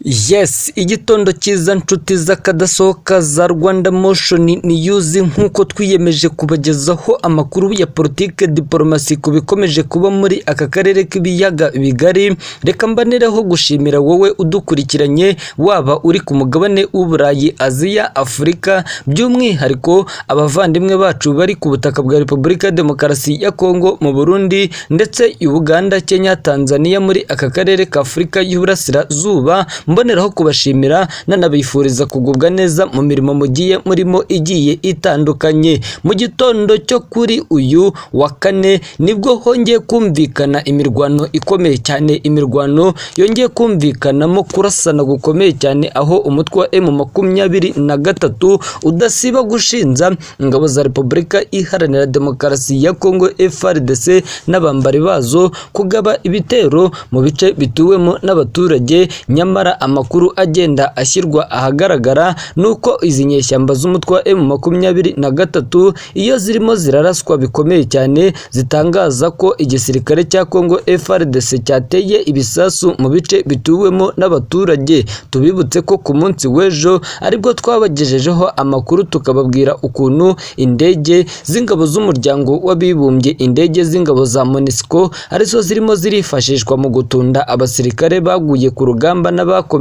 Yes, igitondo cyiza nshuti z'akadasohoka za Rwanda Motion News. Nk'uko twiyemeje kubagezaho amakuru ya politike, diporomasi ku bikomeje kuba muri aka karere k'ibiyaga bigari, reka mbanereho gushimira wowe udukurikiranye, waba uri ku mugabane w'Uburayi, Aziya, Afurika, by'umwihariko abavandimwe bacu bari ku butaka bwa Repubulika ya Demokarasi ya Kongo, mu Burundi ndetse Uganda, Kenya, Tanzania, muri aka karere ka Afurika y'Uburasirazuba. Mboneraho kubashimira, nanabifuriza kugubwa neza mu mirimo mugiye murimo igiye itandukanye. Mu gitondo cyo kuri uyu wa kane nibwo hongeye kumvikana imirwano ikomeye cyane, imirwano yongeye kumvikanamo kurasana gukomeye cyane, aho umutwe wa M23 udasiba gushinja ingabo za Repubulika Iharanira Demokarasi ya Kongo, FARDC, n'abambari bazo kugaba ibitero mu bice bituwemo n'abaturage. Nyamara amakuru agenda ashyirwa ahagaragara nuko izi nyeshyamba z'umutwe wa M23 iyo zirimo ziraraswa bikomeye cyane zitangaza ko igisirikare cya Kongo FARDC cyateye ibisasu mu bice bituwemo n'abaturage. Tubibutse ko ku munsi w'ejo aribwo twabagejejeho amakuru, tukababwira ukuntu indege z'ingabo z'umuryango w'abibumbye, indege z'ingabo za MONUSCO, arizo zirimo zirifashishwa mu gutunda abasirikare baguye ku rugamba n'abakomeretse.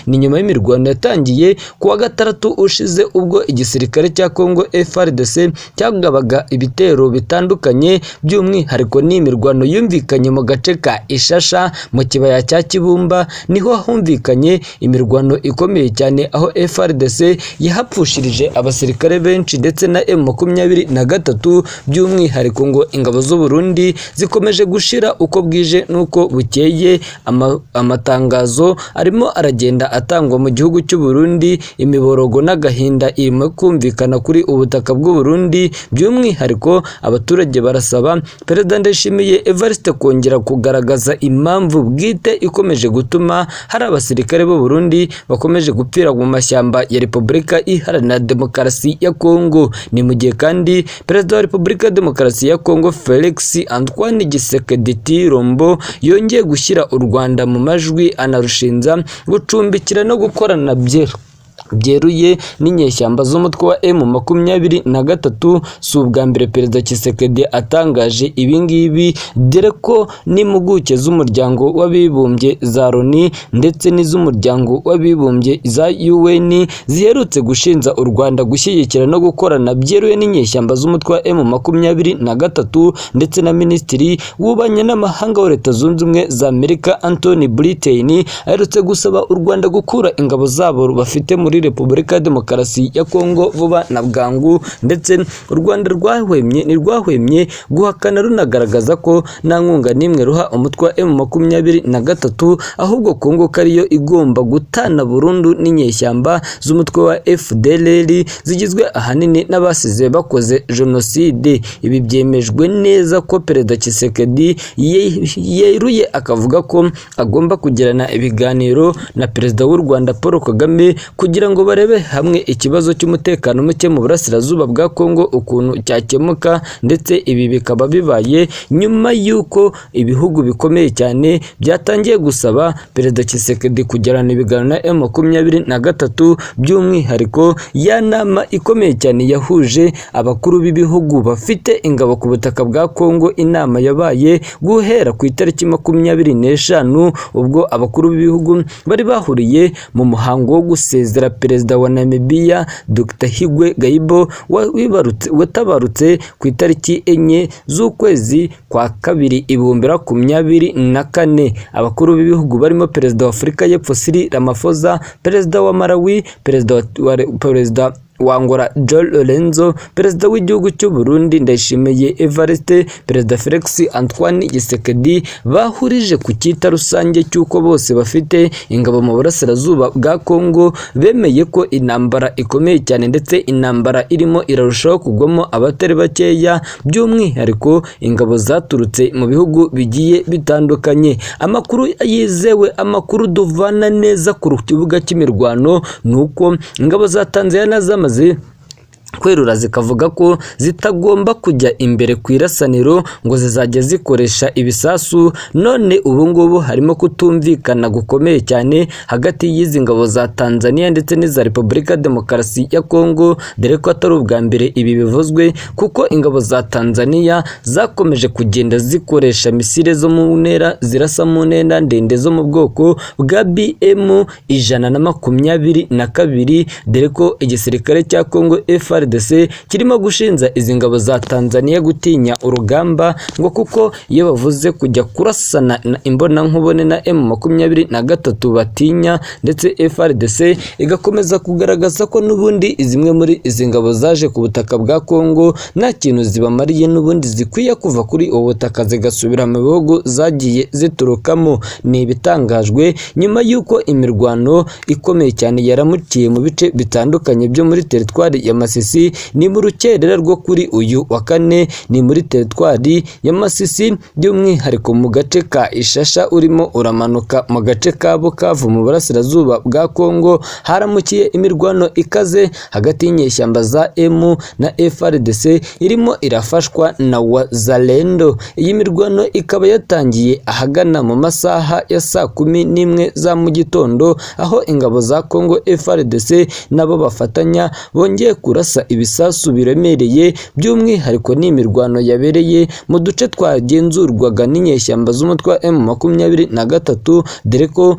Ni nyuma y'imirwano yatangiye ku wa gatandatu ushize, ubwo igisirikare cya Kongo FARDC cyagabaga ibitero bitandukanye. By'umwihariko ni imirwano yumvikanye mu gace ka Ishasha mu kibaya cya Kibumba, niho humvikanye imirwano ikomeye cyane, aho FARDC yahapfushirije abasirikare benshi ndetse na M23. By'umwihariko ngo ingabo z'u Burundi zikomeje gushira uko bwije n'uko bukeye. Amatangazo arimo aragenda atangwa mu gihugu cy'u Burundi, imiborogo n'agahinda irimo kumvikana kuri ubutaka bw'u Burundi. By'umwihariko abaturage barasaba Perezida Ndayishimiye Evariste kongera kugaragaza impamvu bwite ikomeje gutuma hari abasirikare b'u Burundi bakomeje gupfira mu mashyamba ya Repubulika Iharanira Demokarasi ya Kongo. Ni mu gihe kandi Perezida wa Repubulika ya Demokarasi ya Kongo, Felix Antoine Tshisekedi Tshilombo, yongeye gushyira u Rwanda mu majwi, anarushinja gucumbikira no gukorana byeruye n'inyeshyamba z'umutwe wa M23. Si ubwa mbere Perezida Tshisekedi atangaje ibi ngibi, dore ko n'impuguke z'umuryango w'abibumbye za Loni ndetse n'iz'umuryango w'abibumbye za UN ziherutse gushinja u Rwanda gushyigikira no gukorana byeruye n'inyeshyamba z'umutwe wa M23. Ndetse na Minisitiri w'Ububanyi n'Amahanga wa Leta Zunze Ubumwe za Amerika, Antony Blinken, aherutse gusaba u Rwanda gukura ingabo zabo bafite muri Repubulika ya Demokarasi ya Kongo vuba na bwangu. Ndetse u Rwanda rwahwemye ntirwahwemye guhakana, runagaragaza ko nta nkunga n'imwe ruha umutwe wa M23, ahubwo Kongo ko ariyo igomba gutana burundu n'inyeshyamba z'umutwe wa FDLR zigizwe ahanini n'abasize bakoze jenoside. Ibi byemejwe neza ko Perezida Tshisekedi yeruye akavuga ko agomba kugirana ibiganiro na Perezida w'u Rwanda Paul Kagame kugira ngo barebe hamwe ikibazo cy'umutekano muke mu burasirazuba bwa Kongo ukuntu cyakemuka. Ndetse ibi bikaba bibaye nyuma y'uko ibihugu bikomeye cyane byatangiye gusaba Perezida Tshisekedi kugirana ibiganiro na M23. By'umwihariko ya nama ikomeye cyane yahuje abakuru b'ibihugu bafite ingabo ku butaka bwa Kongo, inama yabaye guhera ku itariki 25, ubwo abakuru b'ibihugu bari bahuriye mu muhango wo gusezera Perezida wa Namibia, Dr Hage Geingob, watabarutse ku itariki 4 z'ukwezi kwa kabiri 2024. Abakuru b'ibihugu barimo Perezida wa Afurika y'Epfo Cyril Ramaphosa, Perezida wa Malawi, Perezida wa Angola João Lourenço, Perezida w'igihugu cy'u Burundi Ndayishimiye Evariste, Perezida Felix Antoine Tshisekedi, bahurije ku cyita rusange cy'uko bose bafite ingabo mu burasirazuba bwa Kongo. Bemeye ko intambara ikomeye cyane, ndetse intambara irimo irarushaho kugwamo abatari bakeya, by'umwihariko ingabo zaturutse mu bihugu bigiye bitandukanye. Amakuru yizewe, amakuru duvana neza ku kibuga cy'imirwano, ni uko ingabo za Tanzania zamaze kwerura zikavuga ko zitagomba kujya imbere ku irasaniro ngo zizajya zikoresha ibisasu. None ubu ngubu harimo kutumvikana gukomeye cyane hagati y'izi ngabo za Tanzania ndetse n'iza Repubulika Demokarasi ya Kongo, dore ko atari ubwa mbere ibi bivuzwe, kuko ingabo za Tanzania zakomeje kugenda zikoresha misile zo mu ntera zirasa mu ntera ndende zo mu bwoko bwa BM 122, dore ko igisirikare cya Kongo FARDC kirimo gushinja izi ngabo za Tanzania gutinya urugamba, ngo kuko iyo bavuze kujya kurasana imbonankubone na M23 batinya, ndetse FARDC igakomeza kugaragaza ko n'ubundi zimwe muri izi ngabo zaje ku butaka bwa Kongo nta kintu zibamariye, n'ubundi zikwiye kuva kuri ubu butaka zigasubira mu bihugu zagiye ziturukamo. Ni ibitangajwe nyuma y'uko imirwano ikomeye cyane yaramukiye mu bice bitandukanye byo muri teritwari ya Masisi. Ni mu rukerera rwo kuri uyu wa kane, ni muri teritwari ya Masisi by'umwihariko mu gace ka Ishasha urimo uramanuka mu gace ka Bukavu mu burasirazuba bwa Kongo, haramukiye imirwano ikaze hagati y'inyeshyamba za M na FARDC irimo irafashwa na Wazalendo. Iyi mirwano ikaba yatangiye ahagana mu masaha ya saa 11 za mu gitondo, aho ingabo za Kongo FARDC nabo bafatanya bongeye kurasa ibisasu biremereye, by'umwihariko ni imirwano yabereye mu duce twagenzurwaga n'inyeshyamba z'umutwe wa M23, dore ko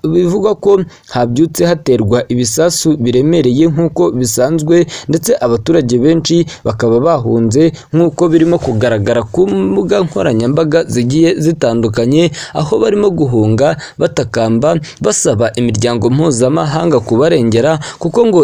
bivugwa ko habyutse haterwa ibisasu biremereye nk'uko bisanzwe, ndetse abaturage benshi bakaba bahunze nk'uko birimo kugaragara ku mbuga nkoranyambaga zigiye zitandukanye, aho barimo guhunga batakamba basaba imiryango mpuzamahanga kubarengera, kuko ngo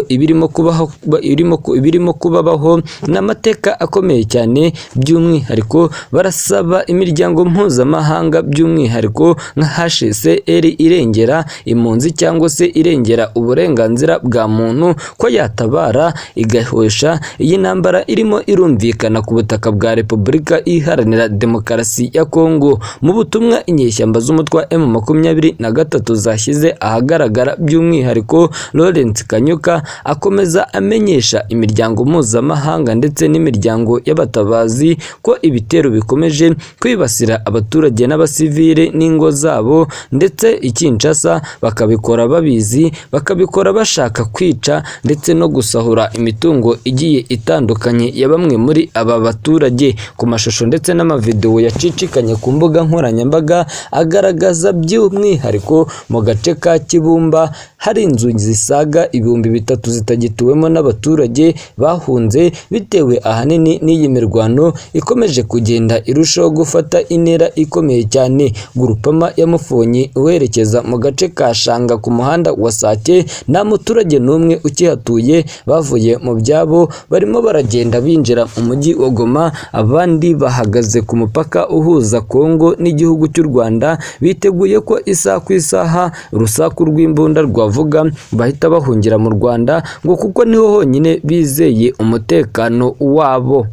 ibirimo kubabaho ni amateka akomeye cyane. By'umwihariko barasaba imiryango mpuzamahanga by'umwihariko nka HCR irengera impunzi cyangwa se irengera uburenganzira bwa muntu ko yatabara igahosha iyi ntambara irimo irumvikana ku butaka bwa Repubulika Iharanira Demokarasi ya Kongo. Mu butumwa inyeshyamba z'umutwe wa M23 zashyize ahagaragara, by'umwihariko Lawrence Kanyuka akomeza amenyesha imiryango mpuzamahanga ndetse n'imiryango y'abatabazi ko ibitero bikomeje kwibasira abaturage n'abasivile n'ingo zabo, ndetse i Kinshasa bakabikora babizi, bakabikora bashaka kwica ndetse no gusahura imitungo igiye itandukanye ya bamwe muri aba baturage. Ku mashusho ndetse n'amavidewo yacicikanye ku mbuga nkoranyambaga agaragaza by'umwihariko mu gace ka Kibumba hari inzu zisaga 3000 zitagituwemo n'abaturage bahunze bitewe ahanini n'iyi mirwano ikomeje kugenda irushaho gufata intera ikomeye cyane. Gurupama ya Mufonyi werekeza mu gace ka Shanga ku muhanda wa Sake nta muturage n'umwe ukihatuye, bavuye mu byabo barimo baragenda binjira mu mujyi wa Goma, abandi bahagaze ku mupaka uhuza Kongo n'igihugu cy'u Rwanda biteguye ko isaha ku isaha urusaku rw'imbunda rwavuga bahita bahungira mu Rwanda, ngo kuko niho honyine bizeye umutekano wabo.